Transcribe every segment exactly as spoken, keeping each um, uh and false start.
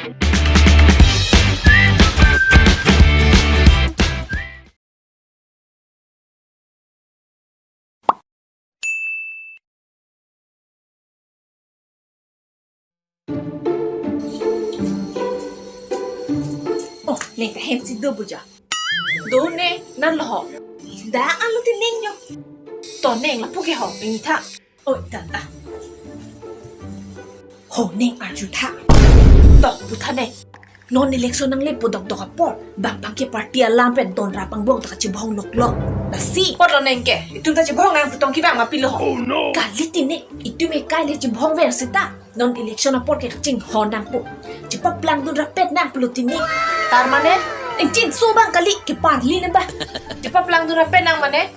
Oh, neng ta hem si do buja. Do ne, nan lo ho. Da alo ti neng nyo. To neng lapu ke ho, neng tha. Oh, da da. Ho neng arju tha. To, pu tha neng. Non election nanglepo dokdok apor, bang bang ke party alam pen ton rap angbong ta kachibhong loklok. Lasi, apotlo neng ke, itum ta chibhong nang pu tong kevang ma pilo ho. Oh, no. Kali ti neng, itum ekai le chibhong ver seta. Non election apor ke kachinghon nangpo. Chipaplang dun rapet nang pulo ti neng. Tar mane, neng chinso abang kali, keparli nang ba. Chipaplang dun rapet nang mane.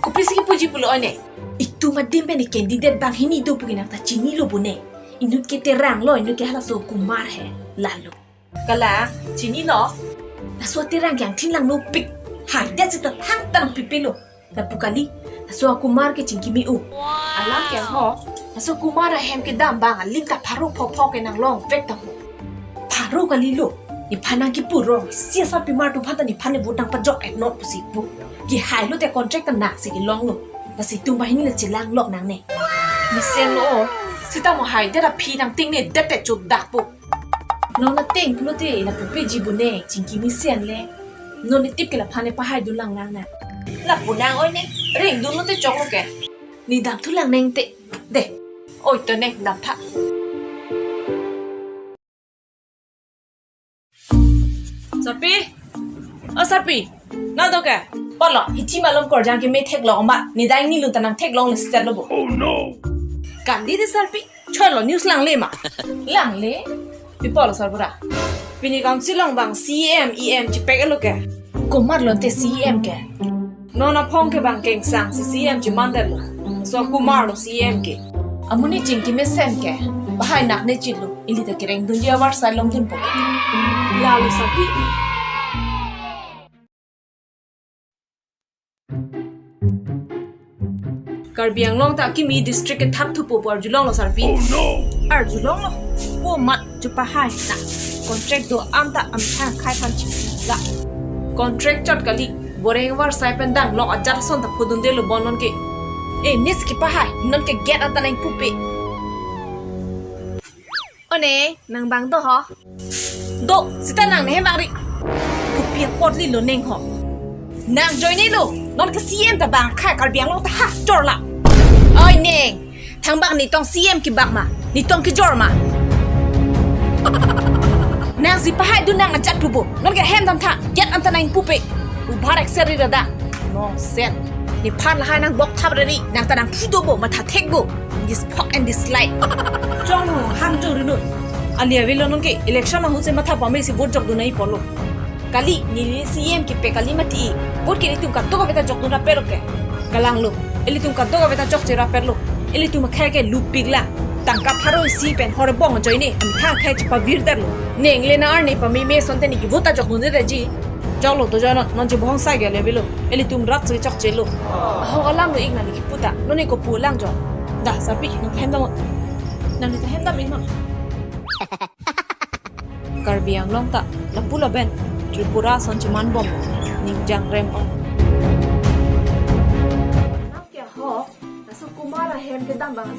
Kopisi kipuji pulo oi neng. Itum adim pen candidate banghini do pu ke nang ta chinilo bo neng. Inut ke Terang lo, inut ke halaso Kumar he. Lalo. Kalang, chinilo. Laso Terang ke angthin langno pik. Haidet seta thangta nangpipe lo. Lapu kali, laso Kumar ke chingkimi-o. Alam ke ho, laso Kumar ahem kedam abang aling ta pharo phopho ke nanglong vek ta ho. Pharo kalilo, nephan nangkipu rong, C S R P mar atum aphan ta nephan ne vote nangpajok-etnon pusi pu. Kehai lote contract ta nang si kelonglo. Lasi itum banghini le chelang lok nang neng. Mesen lo o, seta mo haidet aphi nangting ne det te chot dak po. Non ateng pulote lapu peji bo neng, chingki mesen le. Non ne tip ke laphan ne pahai dun lang nang nang. Lapu nang oi neng, reng dun lote choklo ke. Ne dam thu lang neng te. De. Oi to neng dam tha. Sarpi. O Sarpi. Nang do ke? Apotlo, hithi malom korjang keme theklong ma. Ne dang ni lun ta nang theklong le step lo bo. Oh no. Kali de Sarpi. Choi lo news langle ma. Langle. Pi apotlo Sarbura. Pini council along abang C E M, E M chipek-et lo ke. Komat lo te C E M ke. Non aphong ke bang kengsang si C E M chiman det lo. So Kumar lo C E M ke. Amonit chingki mesen ke. Pahai nak ne chit lo. Ili ta kereng dunji avarsai longdunpo. Lalo Sarpi. Karbi Anglong ta kimi district kethap thupo pu arjulonglo Sarpi. Oh no! Arjulonglo. Komat chepahai ta. Contract do-an ta amthang akhai aphan chipila. Contract chot kali. Boreng avarsai pen dang long ajat ason ta phodundelo bon non ke. E, nesi kepahai, non ke gate an ta nangpupe. O neng, nang bang do ho? Do, seta nang ne hem bang ri. Kopi apotli lo neng ho. Nang join-e lo, non ke C M ta bang khai Karbi Anglong ta ha chorla. Oi neng, thangbak ne tong C M kebak ma, ne tong kejor ma. Nang si pahai dun nang ajat pu bo, non ke hem dam tha, gate an ta nangpupe. Ubar ekser ri rada. Nonsense. Nephan lahai nangbok thap reri, nang ta nangphu do bo, matha thek bo. This fuck and this light. Chong no, ham chong rino. Ali avelo non ke election ahut si matha pame si vote jok dun nai polo. Kali, neli C M kepek kali mati. Vote ke ilitum kadokave ta jok dun rapet lo ke. Kalang lo. Ilitum kadokave ta jok che rapet lo. Ilitum akhai ke lupik la. Tangka pharo isi pen hor bong ajoine. Amtha akhai chepavir det lo. Neng le na arni pame me asonte ne ke vote ta jok dun det ji. Jok lo to join non, non chibhong sai ke le bilo. Ilitum rat si chokche lo. Ahok alam lo ik nang ne kipu ta. Non ne kopu lang jo. Da Sarpi, nang hem dam. Nang ne ta hem dam ik non. Karbi Anglong ta lapu laben Tripura ason chiman bom, ning jangrem on. Nang kya ho? Laso Kumar ahem kedam bang.